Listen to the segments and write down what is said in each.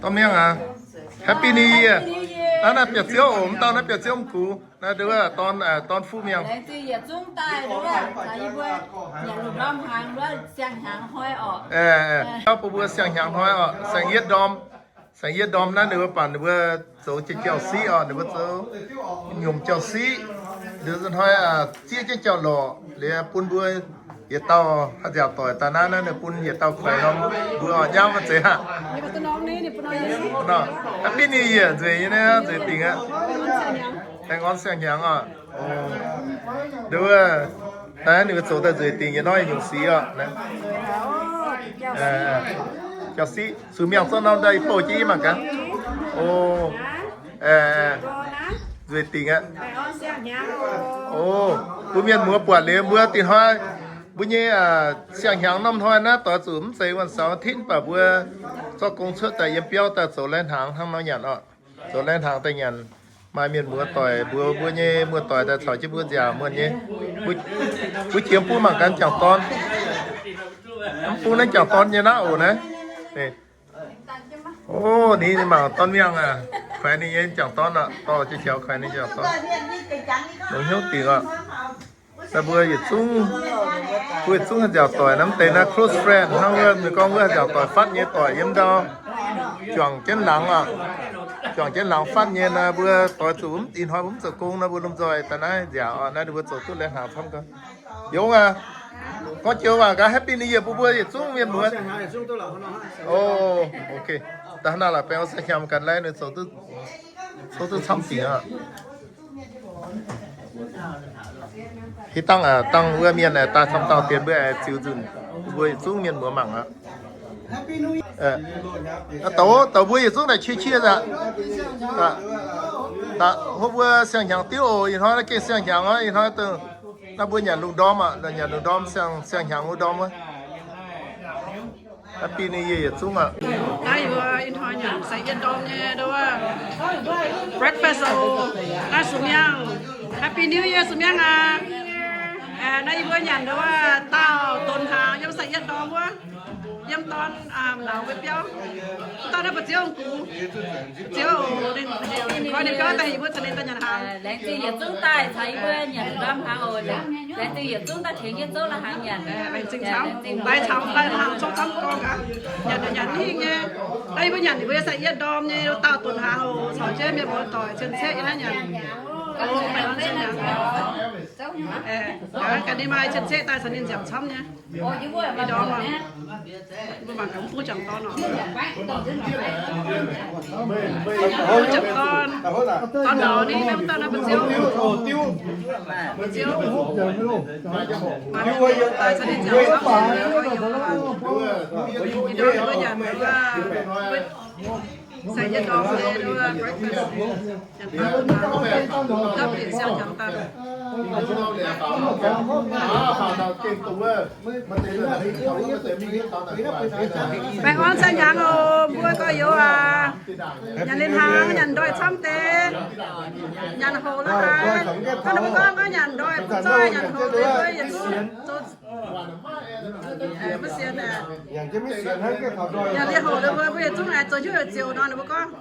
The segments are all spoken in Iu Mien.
Dorn mienh aac, Happy New Year. Naaiv naaiv Bieqc Ziouv oc, mv dauh naaiv Bieqc Ziouv mv gux. Naaiv ndau wuov dorn, dorn fuqv mienh. Laengz zingh yietc zungv daaih nduov, caux yie mbuo nyanc lungh ndorm hnaangx nduov siang-hnyangx hnoi oc. Bun mbuo siang-hnyangx hnoi oc, saeng-yietv ndorm. Saeng-yietv ndorm naaiv ninh mbuo baac ninh mbuo zoux jiex jauv-siqv oc, ninh mbuo zoux nyomc jauv-siqv. Liuz hnoi zieqv jienv jauv-lorqc liuz bun mbuo yietc dauh haaix nziaauc doic daaih naaiv, naaiv ninh bun yietc dauh kuaix norm mbuo oc, nyaam maiv zeiz haic. Happy New Year nzueic nyei naaiv, nzueic dingc aqv. Aengx orn siang-hnyangx oc. Nduov, naaiv ninh mbuo zoux daaih nzueic dingc nyei nor, nyungc sic oc. Jauv-siqv, zuqc miangh zorqv norm daaih bouh jienv yie mangc gaax. O, nzueic dingc aqv. O, mbuo mienh muoz buatc liuz mbuo dingc hnoi, mbuo nyei siang-hnyangx norm hnoi naaiv doix zuqc mv zeiz วันเสาร์อาทิตย์ baac mbuo zorqv gong cuotv daaih yiem biauv daaih zoux lai-hnaangx hnangv nor nyanc oc. Zoux lai-hnaangx daaih nyanc. Maaih mienh muoz doic mbuox mbuo nyei muoz-doic daaih caux jienv mbuo nziaauc muonh nyei. Mbuo jiex mv bung mangc gaax jangc dorn. Mv bung naaiv jangc dorn nyei naaiv oc naaiv. O, ninh mangc dorn mienh aac, kuaix ninh nyei jangc dorn oc, dorh jienv jaux kuaix ninh jangc dorn. Longx hnyouv dingc oc. Naaiv mbuo yietc zungv, mbuo yietc zungv haaix nziaauc doic naaiv mv deix naaiv close friend hnangv wuov, ninh gorngv wuov haaix nziaauc doic fatv nyei doic yiem ndau juangc jienv laangz oc. Juangc jienv laangz fatv nyei naaiv mbuo doix zuqc mv dingc hnoi mbuo mv zoux gong nor mbuo lomh nzoih daaih naaiv nziaauc oc. Naaiv ninh mbuo zoux duqv lai-hnaangx camv gaax. Yungz aac, gorngv joux waac gaax Happy New Year bun mbuo yietc zungv mienh muoz. O, ok. Da'hnangv naaic laaix baengh orn siang-hnyangx ganh lai ninh zoux duqv, zoux duqv camv dingc oc. Hitv dangh, dangh wuov mienh aengx daaih camv dauh dien mbuo aengx ziux nzunc, mbuo yietc zungv mienh muoz mangc aqv. Douc, douc mbuo yietc zungv naaic qiex qiex aqv. Hopv mbuo siang-hnyangx diuv oc. Ih hnoi naaiv gengh siang-hnyangx aqv. Ih hnoi dongh naaiv mbuo nyanc lungh ndorm aqv, nyanc lungh ndorm, siang-hnyangx lungh ndorm wuov. Happy New Year yietc zungv aqv. Naaiv yie mbuo ih hnoi nyanc saeng-yietv ndorm nyei nduov breakfast oc. Naaiv sux miangh, Happy New Year sux miangh aqv. Naaiv yie mbuo nyanc nduov daauh donx hnaangx yiem saeng-yietv ndorm wuov, yiem dorn lauz mbuo biauv. Dorn naaiv mbu'ziex gux, mbu'ziex oc, ninh koi ninh biauv daaih yie mbuo caux ninh daaih nyanc hnaangx. Laengz zingh yietc zungv daaih caux yie mbuo nyanc ndorm hnaangx oc. Laengz zingh yietc zungv daaih tengx yie zouv lai-hnaangx nyanc. Laengz zingh camv, laengz zingh camv, lai-hnaangx zouv camv gorngv aqv. Nyanc nyanc hingh nyei. Naaiv yie mbuo nyanc ninh mbuo saeng-yietv ndorm nyei daauh donx hnaangx oc, caux jienv mienh muoz doic cien-ceqv yiem naaiv nyanc. Gaax ninh maaih cien-ceqv daaih caux ninh nziaauc camv nyei. Ndorm aqv. Mbuo mangc gaax mv bung jangc dorn oc. Mv bung jangc dorn, dorn lauz ninh mv dauh naaiv mbu'ziex. Mbu'ziex. Daaih caux ninh nziaauc camv nyei. Ih ndorm mbuo nyanc saeng-yietv ndorm nyei breakfast. Baengh orn saeng-hnyangx oc, mbuo gorx-youz aac. Nyanc ninh hnaangx, nyanc ndoih camv deix. Nyanc hoc la'haaix. Gorngv ninh mbuo gorngv, gorngv nyanc ndoih bun zoih, nyanc hoc deix mbuo yietc zungv zoux maiv sienx aeqv. Yaac liuz hoc ninh mbuo, mbuo yietc zungv aengx zoux hiuv ziouc nor, ninh mbuo gorngv,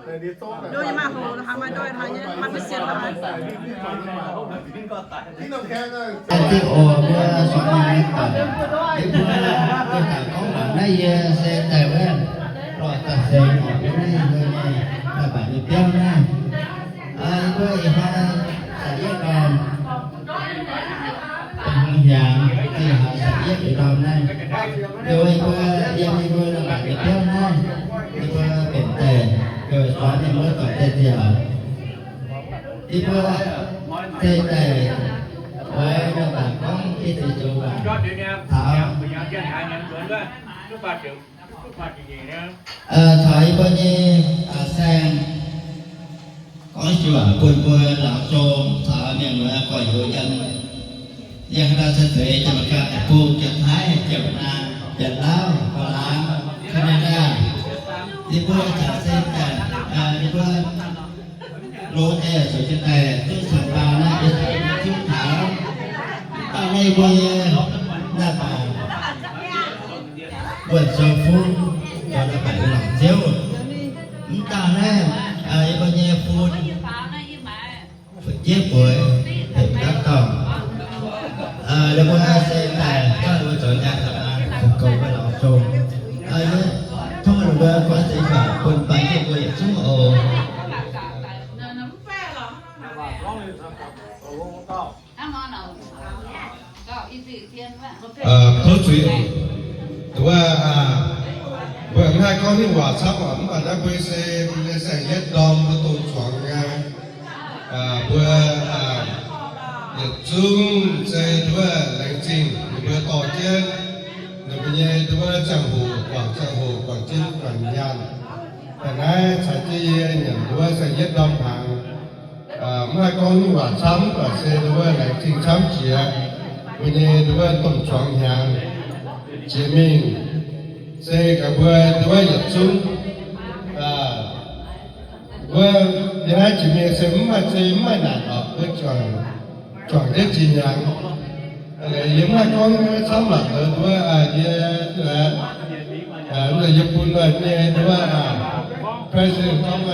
nduov yie maaih hoc la'haaix, maaih ndoih la'haaix nyei, maaih maiv sienx la'haaix. Naaiv zingh oc, mbuo suangx mienh muoz doic, yie mbuo daaih gorngv mangc naaiv yie se daaih wuov lorh daaih seix oc, yie naaiv yie mbuo nyei daaih mangc nyei biauv naaiv. Yie mbuo ih hnoi saeng-yietv ndorm, hnyangx zingh hlaax saeng-yietv ih ndorm naaiv, yie mbuo yiem yie mbuo daaih mangc nyei biauv naaiv, yie mbuo benx daaih suangx mienh muoz doic daaih nziaauc. Yie mbuo se daaih oix mienh mangc gorngv i ziex joux waac taux caux yie mbuo nyei saeng gorngv joux waac bun mbuo laaux zong caux mienh muoz gorx-youz yiem, yiem haaix dauh se zeiz, Janx-Meiv-Guoqv, Deic-Bung, Janx-Taiv, Janx-Naanh, Janx-Lauv, Guaax-Laangz, Canada, yie mbuo caux se daaih, yie mbuo longx deix zuqc jienv daaih duqv caux baan naaiv, yie caux yie mbuo zungv taux. Dauh naaiv mbuo nyei naaiv baac Wuov zoux fuqv, zoux daaih baeqc lorngc Ziouv. Mv dauh naaiv, yie mbuo nyei fun, fu'jueiv bueix, hepc daav dorngh. Ninh mbuo se daaih gorngv ninh mbuo zoux nyaanh, zoux gong maiv lorz zong. Tov ninh mbuo guaatv zeix baac bun baan jienv mbuo yietc zungv oc. Tov zuiz, wuov, mbuo mv haih gorngv hingv waac camv oc, mv baac naaiv mbuo se mbuo nyei saeng-yietv ndorm mbuo dongh zuangx nyei. Mbuo yietc zungv se wuov laengz zingh ninh mbuo dorh jienv ninh mbuo nyei wuov ziangh hoc, guangc ziangh hoc, guangc jienv guangc nyaanh. Daaih naaiv caux jienv yie nyanc wuov saeng-yietv ndorm hnaangx. Mv haih gorngv hingv waac camv, mv baac se wuov laengz zingh camv jiex mbuo nyei wuov domh zuangx hnyangx jiex mingh, se gaax mbuo wuov yietc zungv wuov, yie naaiv jiex mingh se mv maaih zei mv maaih naanc oc, mbuo juangc, juangc jienv jiex hnyangx. Yie mv haih gorngv camv, mv baac wuov, yie, yie bun nyei wuov, president gorngv,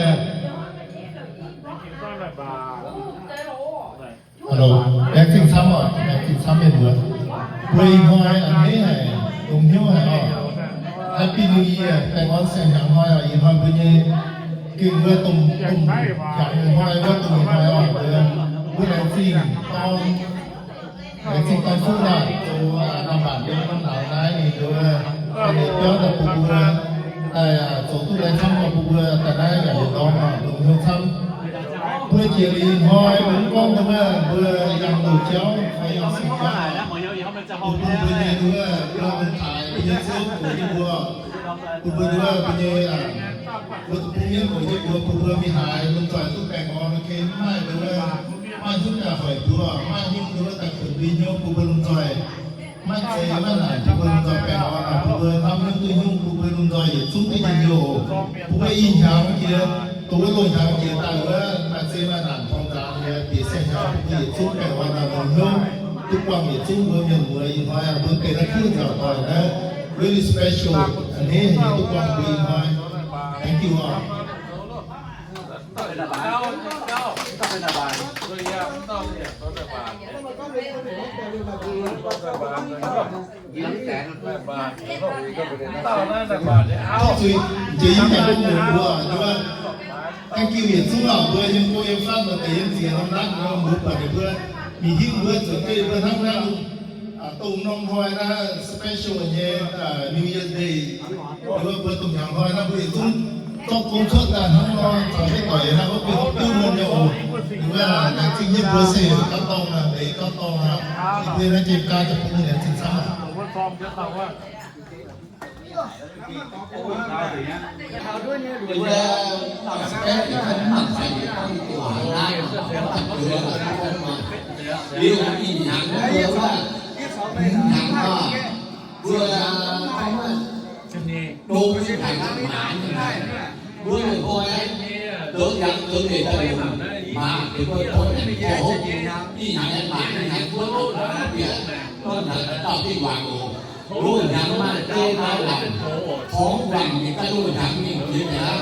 hello, laengz zingh camv oc, laengz zingh camv mienh muoz. Mbuo ih hnoi a'hneiv haic, longx hnyouv haic oc. Happy New Year, baengh orn saeng-hnyangx hnoi oc. Ih hnoi mbuo nyei gengh wuov domh, domh hnyangx hnoi, wuov domh hnoi oc. Mbuo laengz zingh dorn, laengz zingh dorn fuqv naaic, zoux naamh maanc yiem norm nauz naaiv ninh mbuo, ninh biauv daaih bun mbuo, daaih zoux duqv lai camv nor bun mbuo daaih naaiv yaac longx oc, longx hnyouv camv. Mbuo jiex liuz ih hnoi mbuo mv gorngv wuov, mbuo yangh loz-jauv fai yangh sing-jauv, bun mbuo nyei wuov, mbuo longx haaix mbuo nyei ziouv gox jienv mbuo, bun mbuo wuov, mbuo nyei, mbuo deic-bung mienv gox jienv mbuo, bun mbuo mingh haaix lomh nzoih duqv baengh orn, mv maaih mbuo wuov, maaih hnyouv daaih hoic mbuo, maaih hnyouv mbuo wuov daaih kuonx mbuo hnyouv, bun mbuo lomh nzoih maiv zeiz maiv naanc, bun mbuo lomh nzoih baengh orn, bun mbuo hnamv hnyouv duqv hnyouv, bun mbuo lomh nzoih yietc zungv duqv njien-youh. Bun mbuo ih hnyangx jiex, dongh wuov loz-hnyangx jiex daaih wuov, maaih zei maaih naanc torngx nzaanx nyei, diex siang-hnyangx bun mbuo yietc zungv baengh orn, longx hnyouv, duqv buangh yietc zungv mbuo mienh muoz. Ih hnoi mbuo benx naaiv kuv nzauc doic naaiv, very special, a'hneiv haic nyei duqv buangh mbuo ih hnoi. Thank you oc. Zuiz, jiex yie mbuo, thank you yietc zungv oc, mbuo yiem go yiem fatv, mbuo deix yiem ziex norm naaiv, mbuo buatc ninh mbuo, mingh hingv mbuo zuotc jienv mbuo hnangv naaiv, dongh norm hnoi naaiv special nyei New Year's Day. Ninh mbuo, mbuo dongh hnyangx hnoi naaiv mbuo yietc zungv zorqv gong cuotv daaih hnangv nor, caux jienv doic naaiv wuov bun horpc diuv mienh nyei oc. Ninh mbuo laengz zingh nyei mbuo se gapv dorngh, meix gapv dorngh, yie mbuo naaiv jiem jaa deic-bung laengz zingh camv. Liuz ih hnyangx mbuo wuov, hnyangx oc, mbuo dongh hnyangx maanc nyei hnyangx, mbuo nqoi zoux hnyangx zoux leiz daaih longc maanc, mbuo tov hnyangx, ih hnyangx maanc nyei hnyangx, mbuo dongh bieqc, dongh hnyangx dauh Tin-Hungh oc. Loz-hnyangx maaih zei maaih naanc, torngx wangc mingh daaih loz-hnyangx mingh jiex mi'aqv.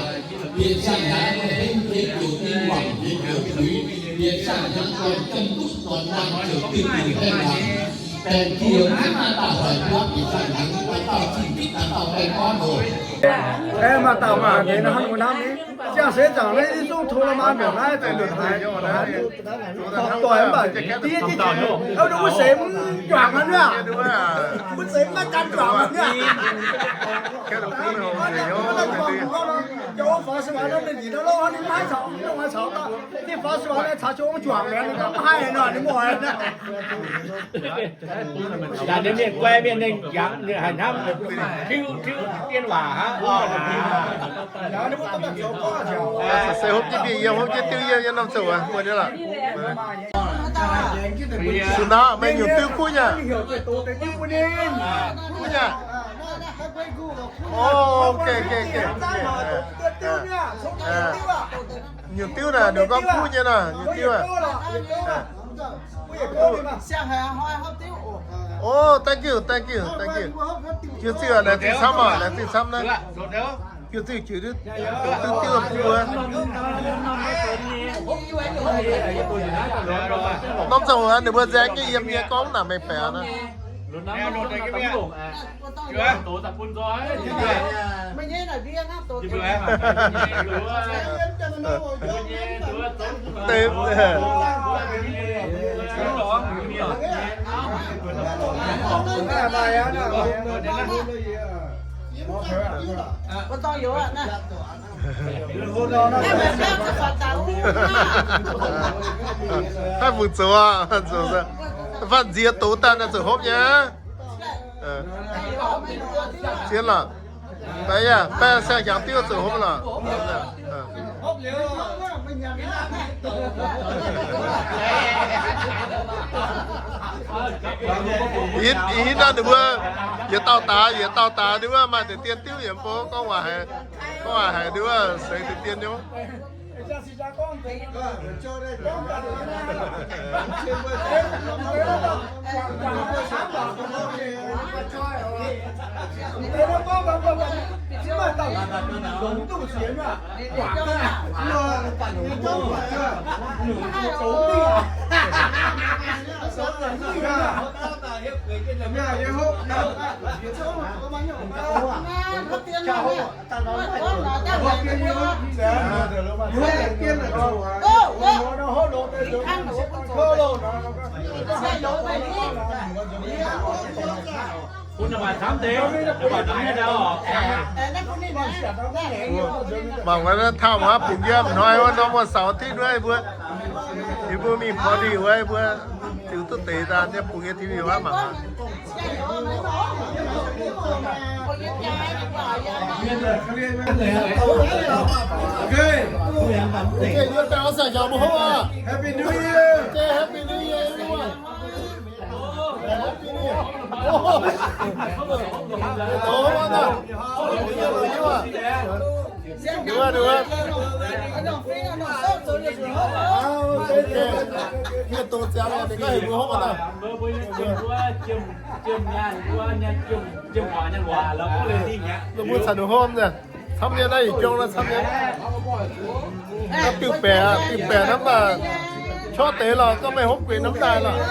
Bieqc siang-hnyangx hengv jiex joux ninh wangc jiex joux tuix. Bieqc siang-hnyangx dorn jienv duqv dorn nangh ziouc dingh dingh haengh wangc. Baengc jiex maiv maaih dauh hoic mbuo bieqc siang-hnyangx, dauh dauh zingh fitv dauh dauh baengh orn oc. Aeqv, maaih dauh maaih deix hnangv nor hnamv ni, ziangh seix zaangc naaiv zungv tov la'maah mbiaauc naaiv, zorqv nduqc haaix, zorqv doic mv baac diev jienv jiex, wuov seix mv juangc haic aqv. Wuov seix maiv gan juangc haic aqv. Jauv faaux sou waac nor, ninh njiec nor, ninh maiv caux, ninh maiv caux, ninh faaux sou waac nor caux jienv juangc mi'aqv, ninh mv haih nor, ninh mv oix. Yaac ninh mienh guai mienh ninh yangh ninh haic hnamv, tiuv tiuv dien waac hnangv. Se hopv jienv diuh yiem, hopv jienv diuh yiem, yiem norm zoux aqv, mbuo nyei lorqc. Sux nor, meih nyungc diuh kuv nyei. Kuv nyei. O, geh, geh, geh. Nyungc diuv naaic, ninh gorngv kuv nyei nor, nyungc diuv aqv. O, thank you, thank you, thank you. Jiu zingh laengz zingh camv oc, laengz zingh camv naaiv. Jiu zingh jiu duqv diuv diuv buo. Norm ziangh hoc ninh mbuo nzaeng jienv yiem nyei gorngv naaic mengh baeqc naaiv. Haih fungc zoux aqv? Fatv nziex doz daaih naaiv zoux hopv nyei. Zien lorqc. Baeqv yaac baeqv saeng-hnyangx diuv zoux hopv lorqc. Ih hnoi ninh mbuo yietc dauh daaix, yietc dauh daaix ninh wuov maaih deix dien diuv yiem bou gorngv waac haic, gorngv waac haic ninh wuov seix deix dien nyei. Mangc wuov naaiv taux wuov bungx yiem hnoi wuov norm wuov saux tin wuov mbuo, yie mbuo mingh pov liuh wuov mbuo ziux duqv deix daaih, yie bungx yiem T V wuov mangc. Happy New Year. Happy New Year, everyone. Mbuo caux ninh hopv nyei, camv nyei naaiv, yietc jong naaiv camv nyei. Naaiv diuh baeqc, diuh baeqc hnamv daaih, corc deix lorqc, gorngv meih hopv gueix hnamv daaih lorqc.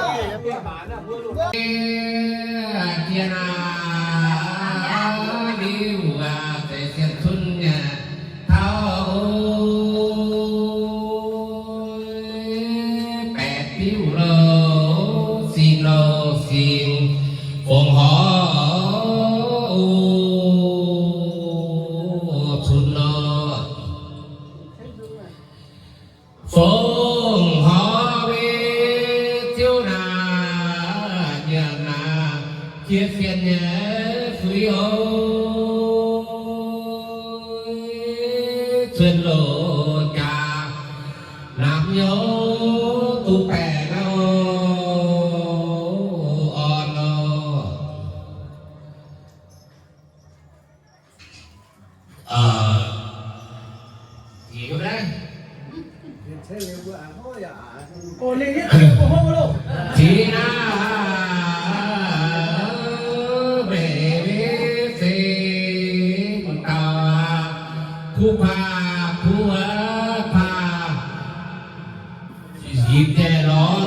Baeqc diuv louh, sin louh, sin fongc horc cunx nor. Fongc horc mbuo ziouv naaic nyanc naaic jiex fienx nyei fuix oc. Cuotv loz jaax namx nyouz duqv baeqc nor, orn nor. Zinh naaiv maiv zeiz dauh kuv paav kuv paav. Yipc daaih lorz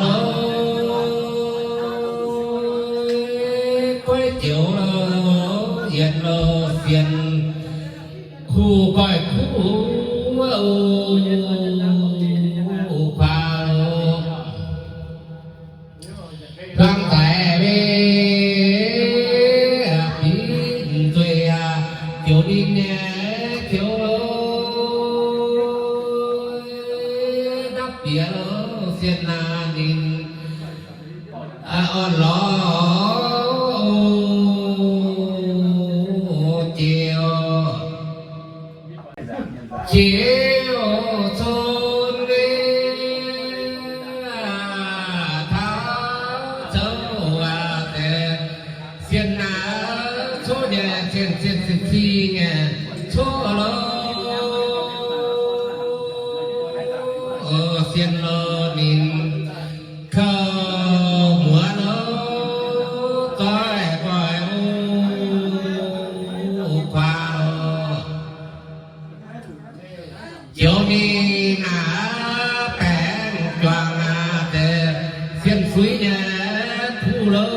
lorz, goiv joux lorz, yietc lorz sienx, kuv goiv kuv wuov, kuv paav. Hlang daic maiv bingx zueih, joux ninh nyei joux, ndapv bieqc sienx naaic ninh orn lorz jiex. Jiex cun taux zoux deix sienx naaic coqv nyei, sienx sienx sienx sienx nyei coqv lorz sienx lorz ninh kouv muoz lorz zoih goih ong. kuaax oc. Joux mingh naaic baengh juangc aac, deix sien fuix nyei kuv louv,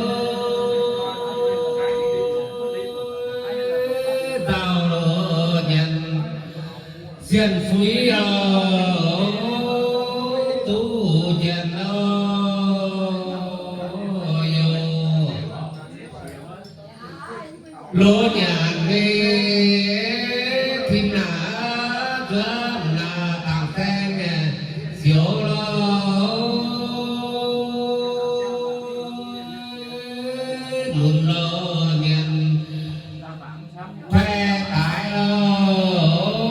nzauh loz nyanc sien fuix oc, duqv nyanc oc, yoc. Loz nyanc mingh tin naaic, nzuonx naaic dangc saeng nyei siouc loz, lunx loz nyanc kuaih daaix loz,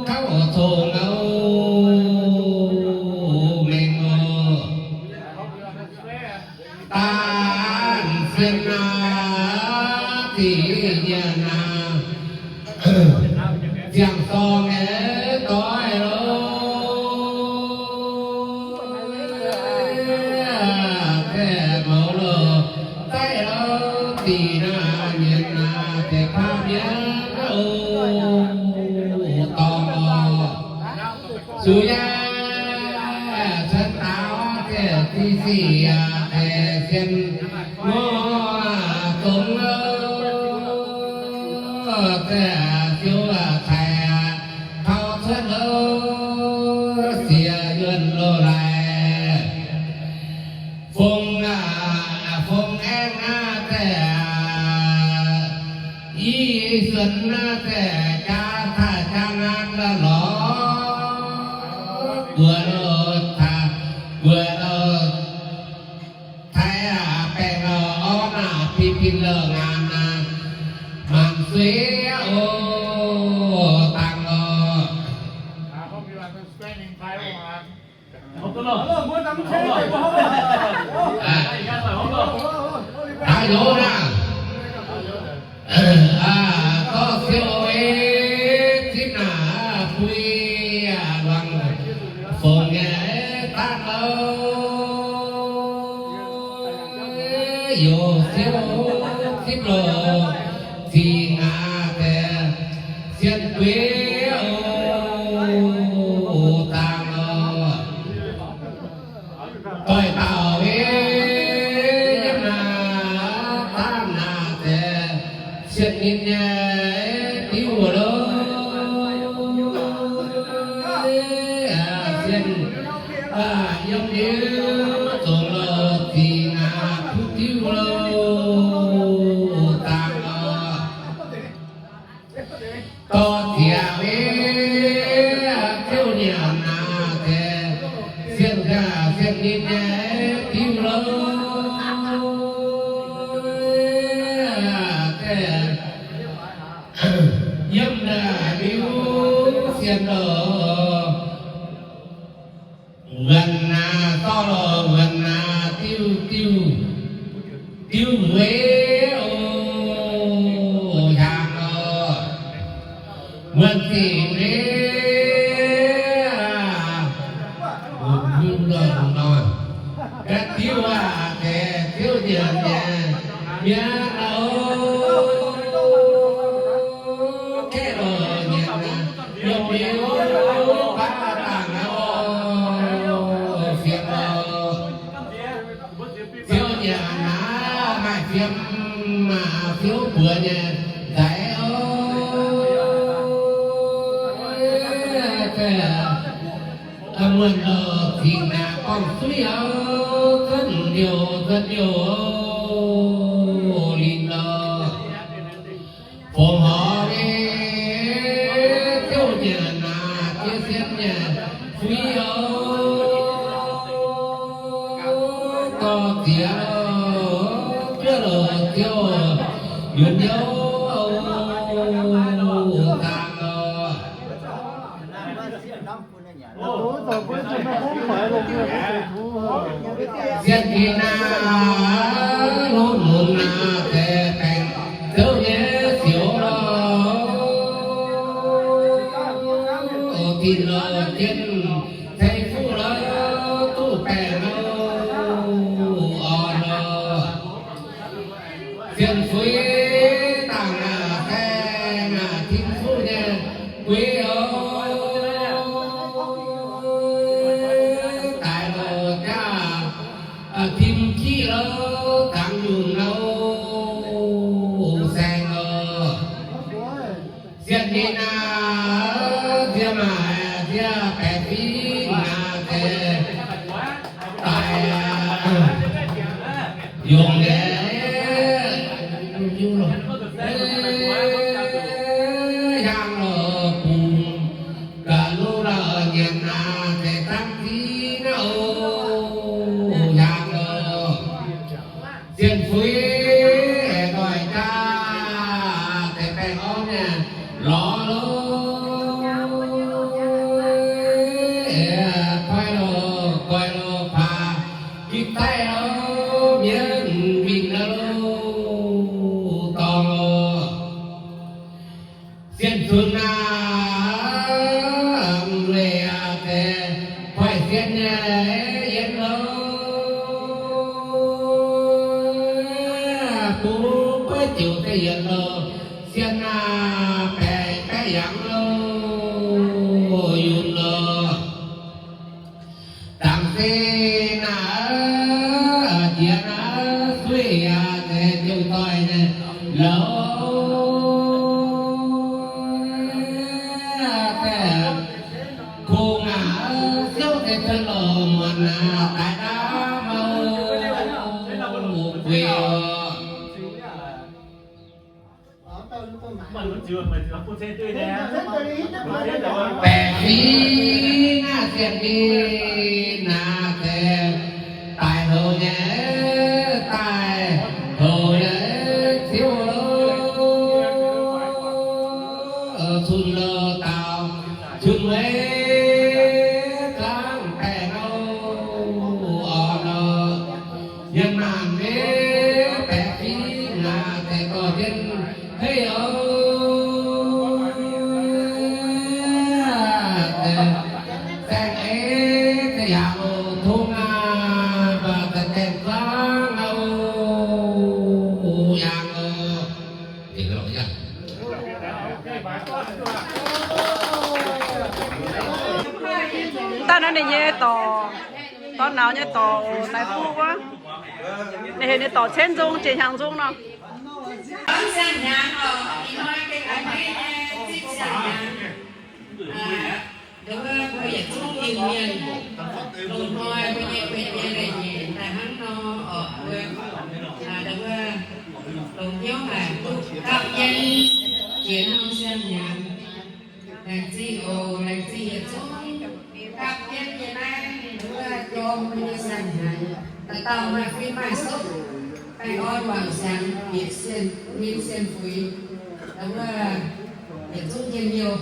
gauh cong loz, mengh loz. Daanh sien naaic, ziqc nyanc naaic, ziangh sorng nyei doix loz, zaeqv mouz loz, zaeqv loz, ziqc naaic nyanc naaic, deix paah mienh oc, dorngx oc. Zuqc yaac cuotv daaux, ziqc sic yaac deix sien ngorc zongx loz, zaeqv siou caic kaux cuotv loz, siex yuonh loz laaix. Fong aac, fong aengv aac, zaeqv i suonx aac, zaeqv jaa caaix jaa ngaan lorz, guoqv loz caaix, guoqv loz caaix aac, baengh loz orv aac, pin pin loz ngaan aac, maanc suiv oc, dangh oc. Daaih loz naaic, dorh siou ei zipv naaic, bui luangc fongc nyei daaih loz, youz siou zipv loz, ziqc ngaax deix sien gueix oc, dangh oc. Doix dauh ei yiem naaic, zaanv naaic deix sien ninh nyei diuv loz, sien yiem liuz zongc loz, ziqc naaic kuv diuv loz, dangh oc. Dorh ziec ei ziouv nyanc naaic deix sien, sien ninh nyei diuv loz, yiem naaic liuz sien loz, wuonx naaic zorqv loz, wuonx naaic diuv, diuv, diuv mueiz oc, hiaangx oc. Wuonh ziqc mbuo aac, wuonh mbuo nor, ga'diuv aac, deix diuv nyanc nyei mienh oc, gaeqv loz nyanc aac, yiem liuz baav dangh oc, fiem oc. Ziouv nyanc naaic maaih fiem, maaih fiem buoz nyei nzaic oc. Muonh loz zingh naaic gorngv suiv oc, cuotv liouh cuotv liouh oc, linh loz. Fongc horc ei ziouv nyanc naaic, jiex sien nyanc fuix oc, dorh ziex oc, juov loz ziouv yunc youv zaangc oc. Sien ginx naaic, lunx lunx naaic, deix baengc zouv nyei siouc loz, tin loz jienv ceix fuqv loz, duqv baengc loz, orn loz. Sien fuix dangh aac, se Tin-Hungh nyei guei oc. Daic lorqc jaav, tim qiv lorqc, zangx nyungc lorqc, saeng lorqc. Sienh ninh aah, nziex maac nziex baeqc fingx naaic deix daic yungz nyei, hiaang lorqc bungx ga'lu lorqc nyanc naaic deix zangv ziv naaiv oc, hiaang lorqc. Sienh fuix aengx ndoih jaav deix baengh orv mienh lorz lorqc, koi lorqc, goix lorqc, paax gitv daiv lorqc, mienh winh lorqc, dorngx lorqc. Sienh zunc naaic, weic deix koiv sienh nyei yienx lorqc, bungx buov ziouc deix yienx lorqc, sienh naaic baeqc baeqc yangh lorqc, yunc lorqc. Dangc se naaic, jiex naaic, suiv yaac deix ziouc doic nyei louz, kungx aac, siouv deix cuotv lorqc muonc naaic, daaih ndaamv gueix oc. Baeqc fingx naaic sienh ninh naaic deix daic houc nyei, daic houc nyei ziouv, cun-louh daaux cun-mueiz zangv baengh nor, orn nor. Yiem naaic maiv baeqc fingx naaic deix dorh jienv hei oc. Saeng eix deix yaac oc, tong aac, mv baac daaih gaengh zangv oc, yangh oc. Daaih naaiv ninh nyei dorc, dorn nauz nyei dorc oc, naaiv fuqv wuov. Ninh heuc ninh dorc Cenv Nzung, jiex hnyangx nzung nor. Ih hnoi gengh a'hneiv nyei zipv siang-hnyangx. Ndau wuov mbuo yietc zungv Iu-Mienh, longc hnoi mbuo nyei kuinx nyei leiz nyeic daaih hnangv nor orqc. Mbuo ndau wuov longc hnyouv haic duqv gapv jienv jiex norm siang-hnyangx. Laengz zingh oc, laengz zingh yietc zungv gapv jienv yiem naaiv wuov jorm mbuo nyei siang-hnyangx. Dauh dauh maaih fuix maaih sopv, baengh orn wangc siangx bieqc sienh, min sienh fuix. Ndau wuov yietc zungv njien-youh.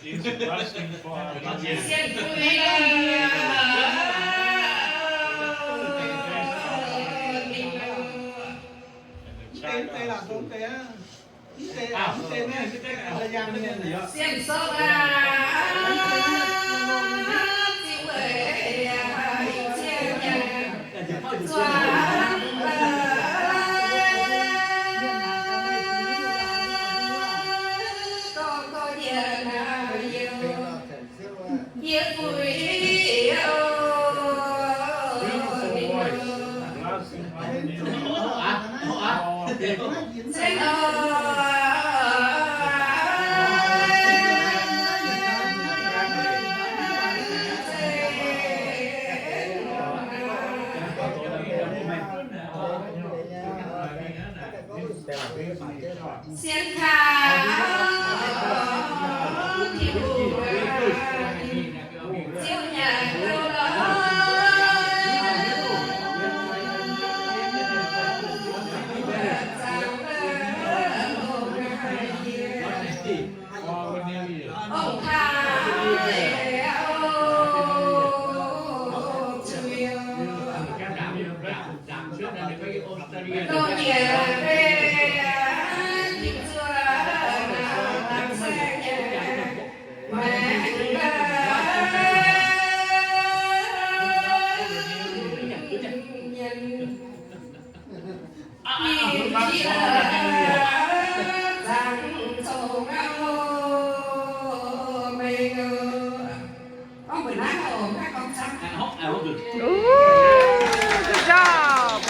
It is rushing for our money. And the China. Ooh, good job.